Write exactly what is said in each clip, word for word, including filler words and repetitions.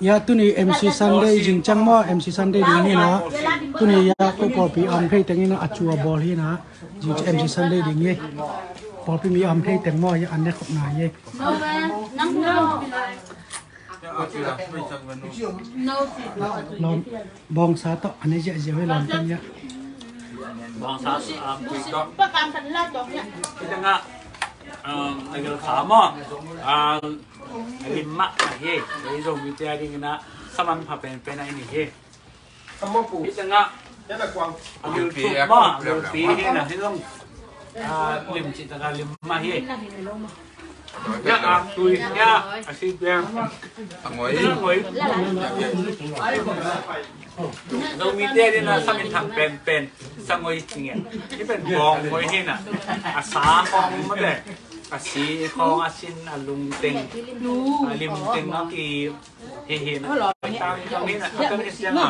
Ya, tuni M C Sunday zing ciang maw, M C Sunday ding hi na. Tuni ya, ko pawlpi a om thei teng in a, a cu a bawl hi na. Zing ciang M C Sunday ding hi. Pawlpi mi a om thei teng maw, ya, an ne khop na hi. Lawm, bawngsa tawh a ne ziahziah hi lawm teng ya. Bawngsa, ah, tui tawh. Hi teng ah, um, a gel kha maw. Ah, lim mahmah hi. Ei Zomite a dingin ah sa manpha penpen a i nei hi. Hi teng ah a gilpi maw, a gilpi hi na, hi zong, ah, lim cih tak a lim mah hi. Ya, a tui ya, a si piang. A ngoi. A ngoi. Zomite a dingin ah sa minthang penpen sa ngoi ci nge. Hih pen bawng ngoi hi na. A sa khawng mate, a si khawng, a sin, a lungteng, a limteng a ki hi hi na. Tang tang hi na, a tang hi siang a.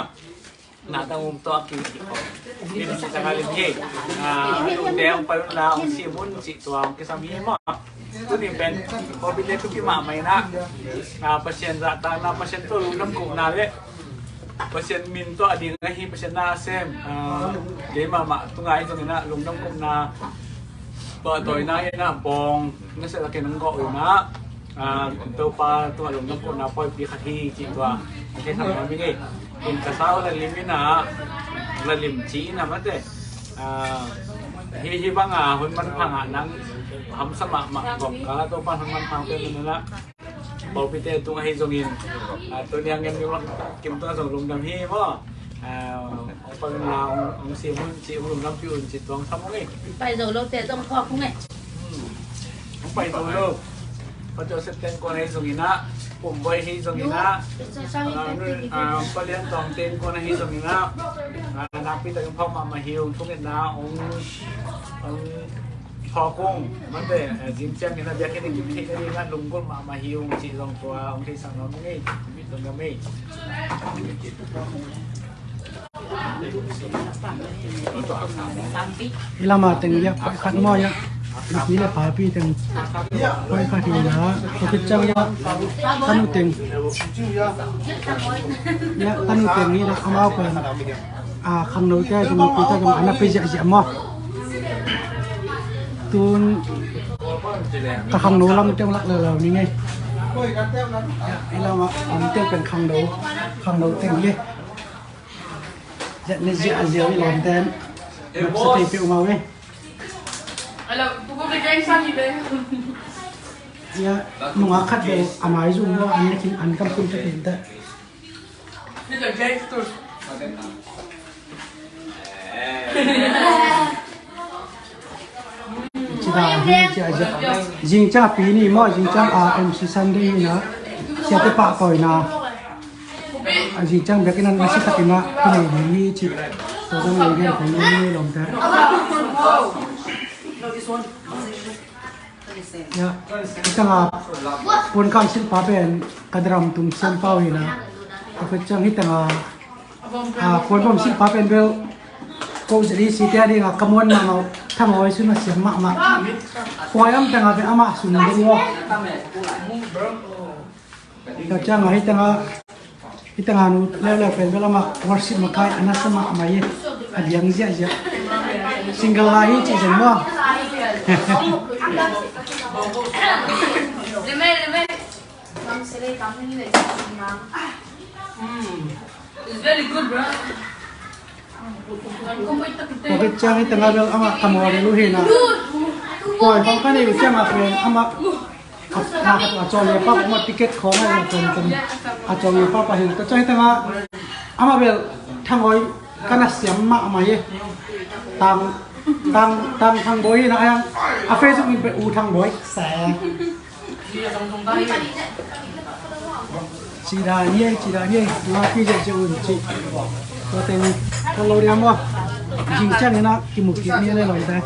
Na tang um tawh a ki hi khawng. Lim ci tak a lim hi. A lungteng pai un la, ong sim un cih tua ong kisam hi maw. Tuni pen pawlpite thupi mahmah in ah, a, Pasian zahtakna, Pasian tawh lungdam kohna le Pasian min tawh a ding ahi, Pasian na a sem, a, kei mahmah tungah ahi zongin ah lungdam kohna, pahtawina in ah bawng na seh a ken hong gawh uh in ah, a, Topa tungah lungdam kohna pawipi khat hi cih tua hong theisak nuam ing ei. In ka sau la lim in ah, la lim ci in ah mate. A, hih, hih bang a hun manpha ngah nang hamsa mahmah gawp ka, Topa hun manpha pia in ah. Pawlpite tung ahi zongin, a, tuni a ngen ding kim tung a zong lungdam hi maw. A, ong pai un la, ong, ong sim un cih, ong lungdampih un cih tuang sam ong ei. Pai zo lote zong phawk ung ei. Hmm. Ong pai zo lo. Pa Joseph teng kuan ahi zongin ah, Pum Boy ahi zongin ah, a, nun, a, Pa Lian Tawng teng kuan ahi zongin ah, a, nakpi takin phawk mahmah hi ung, thungetna ong, ong thawk ung, mate, eh, zing ciangin a biakinn i kim theih nading ah lunggulh mahmah hi ung cih zong tua ong theisak nuam ung ei, lungdam ei. I lam a teng ya, pawikhat maw ya, nupi le papi teng pawikhat hi na, tua khit ciang ya, tanu teng, ya, tanu teng hi na, amau pen, a, khangnote zong, nupite zong a na pia ziahziah maw. Tun ka khangno lam teng lak leuleu ning ei. I lam a om teng pen khangno, khangno teng hi. Ziah ne ziahziah i lawm ten. Nopsa thei peuhmah ei. Ya, nungak khat bel a mai zum maw, an ne khin, an kam khun khin ta. Ci dan hi, ci a zia. Zing ciang a pi ni maw, zing ciang a M C Sunday hi na. Siate pahkawina. A zing ciang biakinn ah na si takin ah, pi nei ding hi ci. Tua zong lei gen kong ni lawmte. Ya, i tanga puan kang silpa pen ka drum tung siam pau hi na. A pet ciang hi tanga, a, puan bawm silpa pen bel ko Z D C te a dinga ka muan mahmah, Thanghawi sun a siam mahmah. Kua i om tanga pen amah sun ding maw. Tua cianga hi tanga, hi tanga nu leuleu pen bel amah worship makai a nasa mahmah hi, a diang ziahziah. Single lai hi cih zen maw. It's very good, bro. Tua khit ciang hi tanga bel amah ka mawl lel uh hi na. Kua i khawng ka nei uh cianga pen amah a, a, a cawng ia pa amah ticket khawng a, a cawng, a cawng ia pa pa hi na. Tua ciang hi tanga amah bel Thanghawi ka na siam mahmah hi. Tang, tang, tang Thangbawi hi na, a Facebook min pen U Thangbawi. Sa. Ci dan hi ei, ci dan hi ei. Nga pi zia zia un ci. Tua teng ka lo diam maw. Zing ciang hi na kimu kik ni le lo dai.